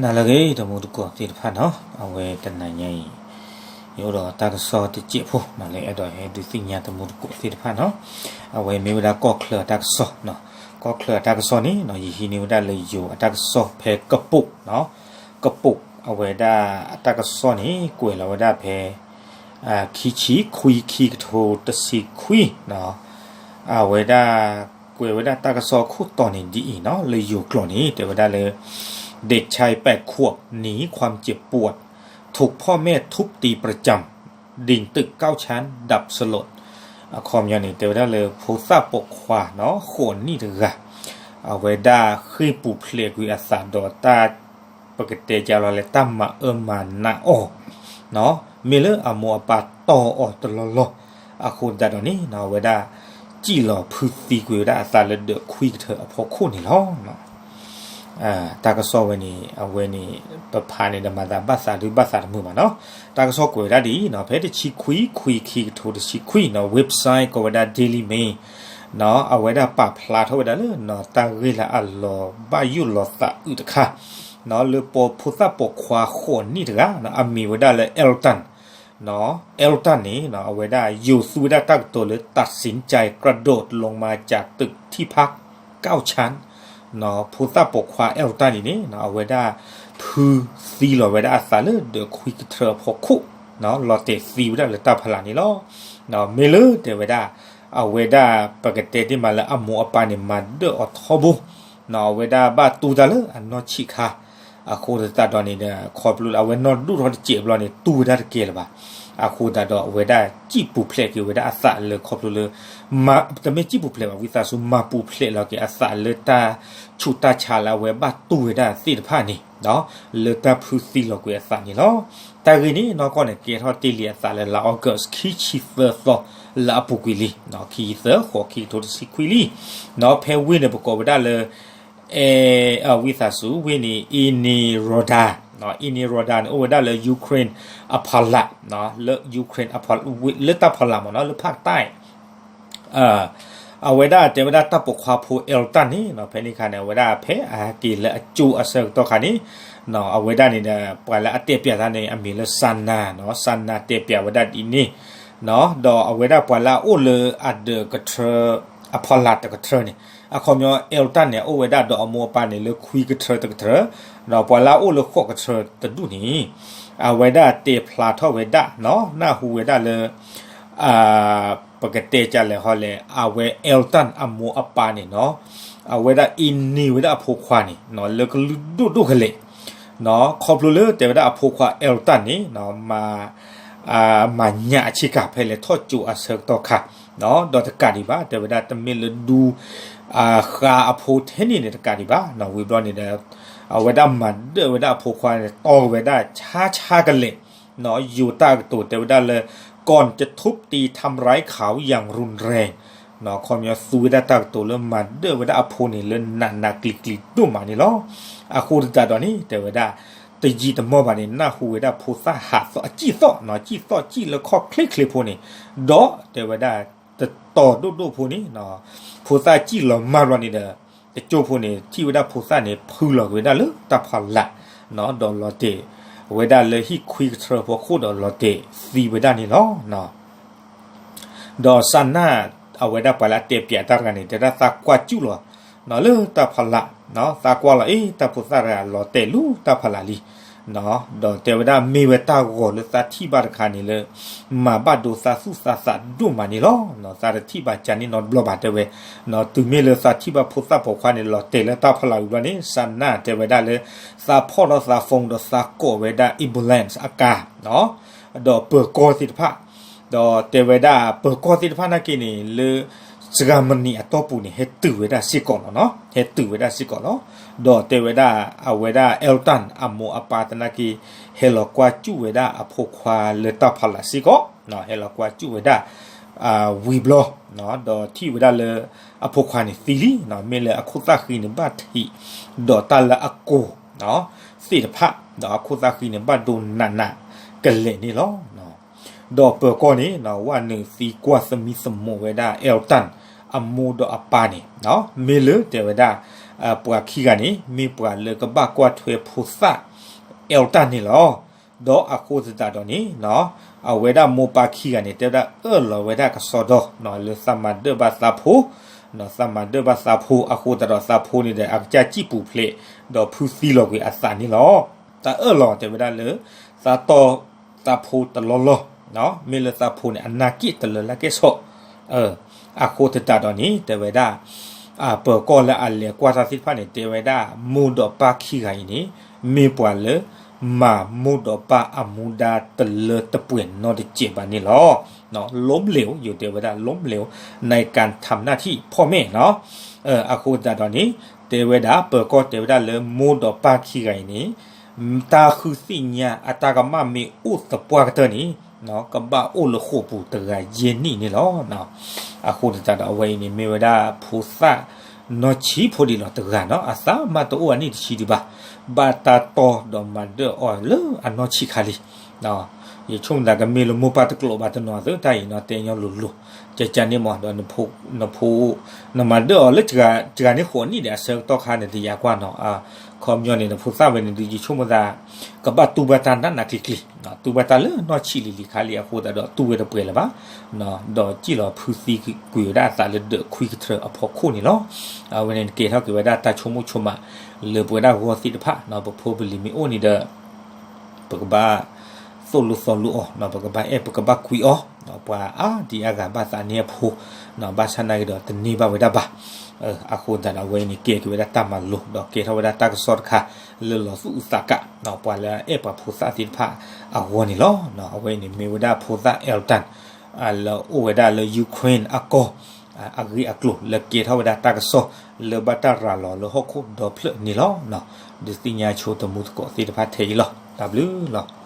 နၤလၢအဂ့ၤ တမူတကိးသ့ၣ်တဖၣ်နီၤ, အဝဲတနၤညါအံၤ ယအိၣ်ဒီးတၢ်ကစီၣ်တစဲးဖိနီၤ လၢအဲၣ်ဒိးဟဲဒုးသ့ၣ်ညါတမူတကိးသ့ၣ်တဖၣ်နီၤ, အဝဲမ့ၢ်ဝဲဒၣ်ကီၢ်ချၢအတၢ်ကစီၣ်နီၤ, ကီၢ်ချၢအတၢ်ကစီၣ်န့ၣ်နီၤ ယဟံးန့ၢ်ဝဲဒၣ်လၢယိၤအတၢ်ကစီၣ်ဖဲကပိာ်နီၤ, ကပိာ်အဝဲဒၣ်အတၢ်ကစီၣ်န့ၣ် ကွဲးလီၤဝဲဒၣ်ဖဲ ခံဆံခွံ ခံကထိတဆံခွံနီၤ, အဝဲဒၣ်ကွဲးဝဲဒၣ်တၢ်ကစီၣ်အခိၣ်တီန့ၣ်ဒ်အံၤနီၤ, လၢယိၤကျိာ်န့ၣ် တဲဝဲဒၣ်လၢ เด็กชายแปดขวบหนีความเจ็บปวด ถูกพ่อแม่ทุบตีประจำ ดิ่งตึกเก้าชั้นดับสลด အခီပညီန့ၣ် တဲဝဲဒၣ်လၢ ဖိသၣ်ပိာ်ခွါနီၤ ဃိးနံၣ်တဂၤ အဝဲဒၣ်ဃ့ၢ်ပူၤဖျဲးကွံာ်အသးဒီးတၢ် ပကတဲကလီၤလၢတၢ်မၤအၢမၤနးအီၤနီၤ, မ့ၢ်လၢအမိၢ်အပၢ်တီၢ်အီၤတလီၢ်လီၢ်, အဃိသတးဒီးန့ၣ်နီၤ အဝဲဒၣ် စံၣ်လီၤဖုသံကွံာ်ဝဲဒၣ်အသးလၢဒၢးခွံကထၢအဖီခိၣ်န့ၣ်လီၤ. တၢ်ကစီၣ်ဝဲန့ၣ် အဝဲန့ၣ် ပဖးန့ၣ်ဒီးမၤသးဘၣ်သးဒုဘၣ်သးတမုာ်ဘၣ်နီၤ, တၢ်ကစီၣ်ကွဲးဝဲဒၣ်ဒ်အံၤနီၤ, ဖဲတဆံခွံ ခွံ ခံကထိတဆံခွံနီၤ website ကိးဝဲဒၣ် Daily Mail နီၤ, အဝဲဒၣ်ပာ်ဖျါထီၣ်ဝဲဒၣ်လၢနီၤ တၢ်ဂ့ၢ်လၢအလီၤဘၣ်ယိၣ်လီၤသးအုးတခါနီၤ လၢပှၤဖိသၣ်ပိာ်ခွါဃိးနံၣ်တဂၤနီၤ အမံၤဝဲဒၣ်လၢ Elton နီၤ, Elton န့ၣ်နီၤ အဝဲဒၣ်ယိၤသူဝဲဒၣ်တၢ်ကတိၤလၢ ตัดสินใจกระโดดลงมาจากตึกที่พักเก้าชั้น နီၤ, ဖိသၣ်ပိာ်ခွါ Elton န့ၣ်န့ၣ်နီၤ အဝဲဒၣ် ဖုသံလီၤဝဲဒၣ်အသးလၢဒၢးခွံကထၢအဖီခိၣ်နီၤ လီၤတဲာ်သံဝဲဒၣ်လၢတၢ်ဖီလာ်န့ၣ်လီၤ. မ့ၢ်လၢတဲဝဲဒၣ် အဝဲဒၣ်ပကတဲတ့ၢ်မးလၢအမိၢ်အပၢ်န့ၣ် မၤဒၢၣ်အီၤထီဘိနီၤ, အဝဲဒၣ်ဘၣ်တူၢ်တၢ်လၢအနီၢ်ဆံးခါ အဃိသတးဒီးန့ၣ်ဒီး ခီဖျိလၢအဝဲနီၢ်ဒိၣ်ထီၣ်တစဲးဘျီန့ၣ် တူၢ်ဝဲဒၣ်တကဲလၢၤဘၣ်. အဃိသတးဒီးအဝဲဒၣ်စံၣ်ပူၤဖျဲးက့ၤဝဲဒၣ်အသးလၢခီဖျိလၢ တမ့ၢ်စံၣ်ပူၤဖျဲးဘၣ် ဝံသးစူၤ မၤပူၤဖျဲးလီၤက့ၤအသးလၢတၢ်ဆူးတၢ်ဆါလၢအဝဲဘၣ်တူၢ်ဝဲဒၣ်သ့ၣ်တဖၣ်န့ၣ် လၢတၢ်ဖုသံလီၤကွံာ်အသးန့ၣ်လီၤ. တၢ်ဂ့ၢ်န့ၣ်နီၢ်ကီၢ်န့ၣ် ကဲထီၣ်တ့ၢ်လံအသးလၢလါ August ခံဆံသၢသီလၢအပူၤကွံာ်လံ, ခံဆံသၢ ဃိး ခံကထိတဆံခွံလံ. ဖဲဝ့ၢ်န့ၣ် ပကိးဝဲဒၣ်လၢ ဝံသးစူၤ ဝ့ၢ်န့ၣ် Eneroda, Eneroda န့ၣ် အိၣ်ဝဲဒၣ်လၢ Ukraine အဖီလာ်, လၢ Ukraine လၢတၢ်ဖီလာ်မ့ၢ်နီၤ လၢဖၣ်တၢ် အဝဲဒၣ်တဲဝဲဒၣ်တၢ်ပိာ်ခွါဖိ Elton န့ၣ်နီၤ ဖဲန့ၣ်အခါန့ၣ် အဝဲဒၣ်ဖဲအဟဲက့ၤလၢအကၠိအဆၢကတီၢ်ခါန့ၣ် အဝဲဒၣ်န့ၣ်ဒီး ပှၤလၢအတဲပၠးတၢ်န့ၣ် အမံၤလၢ Sana နီၤ, Sana တဲပၠးဝဲဒၣ်ဒ်န့ၣ်နီၤ, ဒီးအဝဲဒၣ်ပှၤလၢအအိၣ်လၢအဒၢးကထၢ အဖီလာ်တကထၢန့ၣ် အခီပညီ Elton န့ၣ် အိၣ်ဝဲဒၣ်ဒီးအမိၢ်အပၢ်န့ၣ် လၢခွံကထၢတကထၢ, ဒီးပှၤလၢအအိၣ်လၢဃိးကထၢတဒူၣ်န့ၣ် အဝဲဒၣ်တဲဖျါထီၣ်ဝဲဒၣ်နီၤ, နၢ်ဟူဝဲဒၣ်လၢ ပကတဲကလဲာ်ဟီလဲၣ် အဝဲ Elton အမိၢ်အပၢ်န့ၣ်နီၤ, အဝဲဒၣ်အ့န့ၢ်ဝဲဒၣ်အဖိခွါန့ၣ်နီၤ လၢကလုၢ်ဒိၣ်ဒိၣ်ကလဲာ် ခီဖျိလၢတဲဝဲဒၣ်အဖိခွါ Elton န့ၣ် မၤညၣ်အဆ့ကၤဖဲလဲၣ်ထီၣ်ကၠိအဆၢကတီၢ်ခါ, ဒီးတကးဒံးဘၣ် တဲဝဲဒၣ်တမ့ၢ်လၢဒူ ဃါအဖိထဲန့ၣ်န့ၣ်တကးဒံးဘၣ်, ဝံၤဘျီန့ၣ်ဒီး အဝဲဒၣ်မၤဒၢၣ်ဝဲဒၣ်အဖိခွါန့ၣ် တီၢ်ဝဲဒၣ်ဆါဆါကလဲာ်, ယိၤတၢ်ကတိၤတဲဝဲဒၣ်လၢ ก่อนจะทุบตีทำร้ายเขาอย่างรุนแรง ခီပညီသူဝဲဒၣ်တၢ်ကတိၤလၢမၤဒၢၣ်ဝဲဒၣ်အဖိန့ၣ်လၢနးနးကျံၤကျံၤဒိၣ်မးန့ၣ်လီၤ. အဃိသတးဒီးန့ၣ် တဲဝဲဒၣ် တယံာ်တမီၢ်ဘၣ်န့ၣ် နၢ်ဟူဝဲဒၣ်ဖိသၣ်ဟးသီၣ်အစံၣ်သီၣ်နီၤ, စံၣ်သီၣ်စံၣ်လၢခီၣ်ချ့ချ့ဖိန့ၣ်, ဒီးတဲဝဲဒၣ် တတီၤဒိၣ်ဒိၣ်ဖိန့ၣ် ဖိသၣ်စံၣ်လီၤမၢ်ဘျီန့ၣ်ဒီး တကၠိဖိန့ၣ် ထံၣ်ဝဲဒၣ်ဖိသၣ်န့ၣ် ဖုလီၤက့ၤဝဲဒၣ်လၢတၢ်ဖီလာ်, ဒီးလီၤတဲာ်ဝဲဒၣ်လၢဟံၣ်ခွံကထၢဖိအဃိဒီးလီၤတဲာ်သံဝဲဒၣ်န့ၣ်လီၤ. ဒီး Sana အဝဲဒၣ်ပှၤလၢအတဲပၠးတၢ်တဂၤန့ၣ် တဲဒၣ်သးကွၢ်စူၣ်လီၤ လၢတၢ်ဖီလာ်, သးကွၢ်လီၤအ့ တၢ်ဖိသၣ်တဂၤလီၤတဲာ်လၢတၢ်ဖီလာ်လံ ဒီးတဲဝဲဒၣ်မ့ၢ်ဝဲတၢ်ဂီၤလၢသးထံၣ်ဘၣ်တခါန့ၣ်လၢ မၤဘၣ်ဒိသးသူၣ်သးသးဒိၣ်မးန့ၣ်လီၤ. သးတထံၣ်ဘၣ်ကန့ၣ်နီတဘျီဘၣ်တဲဝဲ, တုၤမ့ၢ်လၢသးထံၣ်ဘၣ်ဖိသၣ်ပိာ်ခွါန့ၣ် လီၤတဲာ်လၢတၢ်ဖီလာ်ဝံၤဘျီန့ၣ် Sana တဲဝဲဒၣ်လၢ သးဖီၣ်ဒီးသး phone ဒီးသးကိးဝဲဒၣ် ambulance အကါ ဒီးပၢၤကီၢ်သ့ၣ်တဖၣ်, ဒီးတဲဝဲဒၣ်ပၢၤကီၢ်သ့ၣ်တဖၣ်နာ်က့န့ၣ် လၢ Germany အတီၢ်ပူၤန့ၣ် ဟဲတုၤဝဲဒၣ်စ့ၢ်ကီးလီၤ, ဟဲတုၤဝဲဒၣ်စ့ၢ်ကီးလီၤ. ဒီးတဲဝဲဒၣ်အဝဲဒၣ် Elton အမိၢ်အပၢ်သနာ်က့ ဟဲလီၤကွၢ်စူၣ်ဝဲဒၣ်အဖိခွါလၢတၢ်ဖီလာ်စ့ၢ်ကီး, ဟဲလီၤကွၢ်စူၣ်ဝဲဒၣ် ဝံၤဘျီ ဒီးထံၣ်ဝဲဒၣ်လၢ အဖိခွါန့ၣ်သံလံ, မ့ၢ်လၢအခိၣ်သၣ်ဃံန့ၣ်ဘၣ်ထံး ဒီးတၢ်လၢအကိၤသ့ၣ်တဖၣ်, ဒီးအခိၣ်သၣ်ဃံန့ၣ်ဘၣ်ဒိနးနးကလဲာ်န့ၣ်လီၤ. ဒီးပၢၤကီၢ်န့ၣ် ဝဲနုာ်သံကွၢ်သမံသမိးဝဲဒၣ် Elton အမိၢ်ဒီးအပၢ်န့ၣ်, မ့ၢ်လၢတဲဝဲဒၣ် ပှၤခံဂၤန့ၣ် မ့ၢ်ပှၤလၢကဘၣ်ကွၢ်ထွဲဖိသၣ် Elton န့ၣ်လီၤ. ဒီးအဃိသတးဒီးန့ၣ် အဝဲဒၣ်မိၢ်ပၢ်ခံဂၤန့ၣ် တဲဝဲဒၣ်အၢၣ်လီၤဝဲဒၣ်ကစီဒီ လၢသးမၤဒၢၣ်ဘၣ်သးဖိ, သးမၤဒၢၣ်ဘၣ်သးဖိ အဃိသတးဒီးသးဖိန့ၣ်ဒီး အကစၢ်စံၣ်ပူၤဖျဲး ဒီးဖုသံလီၤကွံာ်အသးန့ၣ်လီၤ. တၢ်အၢၣ်လီၤတဲဝဲဒၣ်လၢ သးတီသးဖိတလီၢ်လီၢ်, မ့ၢ်လၢသးဖိန့ၣ် အနၢ်က့ၣ်တလၢလၢကဲၣ်ဆိး အဃိသတးဒီးန့ၣ် တဲဝဲဒၣ် ပၢၤကီၢ်လၢအလဲၤကွၢ်တၢ်သ့ၣ်တဖၣ်န့ၣ် တဲဝဲဒၣ် မိၢ်ဒီးပၢ်ခံဂၤအံၤန့ၣ် မ့ၢ်ပှၤလၢ မၤမိၢ်ဒီးပၢ်အမူဒါတလၢတပှဲၤနီတစဲးဘၣ်န့ၣ်လီၤ. ล้มเหลว ယိၤတဲဝဲဒၣ် ล้มเหลว ในการทำหน้าที่พ่อแม่ နီၤ. အဃိသတးဒီးန့ၣ် တဲဝဲဒၣ် ပၢၤကီၢ်တဲဝဲဒၣ်လၢမိၢ်ဒီးပၢ်ခံဂၤအံၤန့ၣ် တၢ်ဃုသ့ၣ်ညါအတၢ်ကမၣ်မ့ၢ်အိၣ်သပှၢ်ကတၢၢ်န့ၣ် ကဘၣ်အိၣ်လၢဃိာ်ပူၤတဂၤယဲၢ်နံၣ်န့ၣ်လီၤ. အဃိသတးဒီးအဝဲအံၤန့ၣ် မ့ၢ်ဝဲဒၣ်ဖိသၣ်နီၢ်ဆံးဖိဒံးလီၤတဂၤနီၤ, အသးမးတအိၣ်အနံၣ်တဆံဒံးဘၣ်, ဘၣ်တၢ်တီဒီးမၤဒၢၣ်အီၤလၢအနီၢ်ဆံးခါလံ ယဆိကမိၣ်သးကမ့ၢ်လၢမိၢ်ပၢ်တကျိးဘၣ်တနီၤသ့ၣ်တၢ်အံၤနီၤ တဲညီလိၤလိၤ, ကကန့ၣ်မး ဒီးနဖိ နမၤဒၢၣ်အီၤလၢတဂၤန့ၣ်ဃိးနံၣ်ဒီး အဆၢကတီၢ်ခါန့ၣ် တယာ်ကွၢ်နီၤ, အခီပညီန့ၣ် နဖိသၣ်ဝဲန့ၣ်ဒီး ယဆိကမိၣ်သး ကဘၣ်တူၢ်ဘၣ်တၢ်နးနးကျံၤကျံၤ, တူၢ်ဘၣ်တၢ်လၢနီၢ်ဆံးလံၤလံၤခါလံ အဃိသတးဒီးတူၢ်ဝဲတပှဲၤလၢၤဘၣ်, ဒီးစံၣ်လီၤဖုသံကွံာ်ဝဲဒၣ်အသးလၢဒၢးခွံကထြၢအဖီခိၣ်န့ၣ်လီၤ. အဝဲန့ၣ်ကဲထီၣ်က့ၤဝဲဒၣ်တၢ်ဆိကမိၣ်ဆိကမး လၢပဝဲဒၣ်ဂီၢ်သ့ၣ်တဖၣ်, ပဖိပလံၤမ့ၢ်အိၣ်န့ၣ်ဒီး ပကဘၣ်သိၣ်လိသီလိအီၤ, ပကဘၣ်အဲၣ်ပကဘၣ်ကွံအီၤ, ပှၤအါဒံအါဂၤဘၣ်သးန့ၢ်အဖိ, ဘၣ်ဆၣ်နာ်က့ၤဒီးတန့ၢ်ဘၣ်ဝဲဒၣ်ဘၣ်. အဃိသတးဒီးအဝဲအံၤန့ၣ် ကဲက့ၤဝဲဒၣ်တၢ်မၤလိာ် ဒီးကဲထီၣ်ဝဲဒၣ်တၢ်ကစီၣ်တခါ လၢလီၤသူၣ်အုးသးကး ပှၤလၢအအဲၣ်ပှၤဖိသၣ်သ့ၣ်တဖၣ်အဂီၢ်န့ၣ်လီၤ. အဝဲအံၤန့ၣ်မ့ၢ်ဝဲဒၣ်ဖိသၣ် Elton လၢအိၣ်ဝဲဒၣ်လၢ Ukraine အကီၢ် အဂ့ၢ်အကျိၤလၢကဲထီၣ်ဝဲဒၣ်တၢ်ကစီၣ်လၢဘၣ်တၢ်ရၤလီၤလၢဟီၣ်ခိၣ်ဒီဖျၢၣ်န့ၣ်လီၤ. ဒုးသ့ၣ်ညါဆိတမူသကိးသ့ၣ်တဖၣ်ထဲအံၤလီၤ. တၢ်ဘျုးလီၤ.